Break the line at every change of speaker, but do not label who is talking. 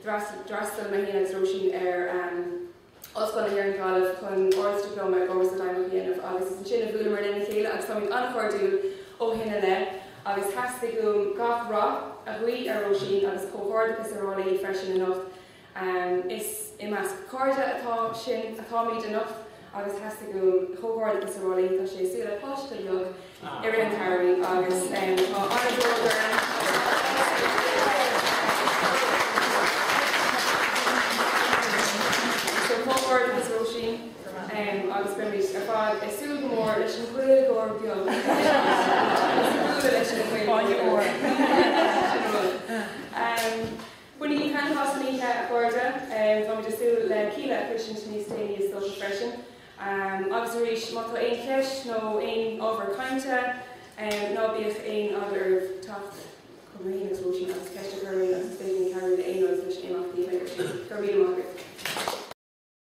D'fhreastail mé féin agus Róisín ar Ollscoil na hÉireann Gaillimh chun Ard-Dioplóma i gCóras na dTeaghlach a dhéanamh agus is ansin a bhuaileamar lena chéile agus táimid an-chairdiúil ó shin i leith agus theastaigh uaim gach rath a ghuí ar Róisín agus comhghairdeachas a rá léi freisin anocht. Is i measc cairde atá sin atáimid anocht agus theastaigh uaim comhghairdeachas a rá léi, tá sí ag súil le páiste beag i rith an tsamhraidh agus tá an-bhród orm. So comhghairdeachas Róisín agus beimid ar fad ag súil go mór leis an Ghaeilgeoir beag agus bualadh leis an Ghaeilgeoir beag. Bainigí taitneamh as an oíche, a chairde. Táimid ag súil le Kíla a chloisint níos déanaí is dócha freisin. Agus arís, má tá aon cheist nó aon ábhar cainte, ná bíodh aon eagla oraibh teacht chugam féin agus Róisín agus ceist a chur orainn agus is féidir linn cabhrú le aon rud leis na himeachtaí a bheidh ar siúl. Go raibh míle maith agaibh.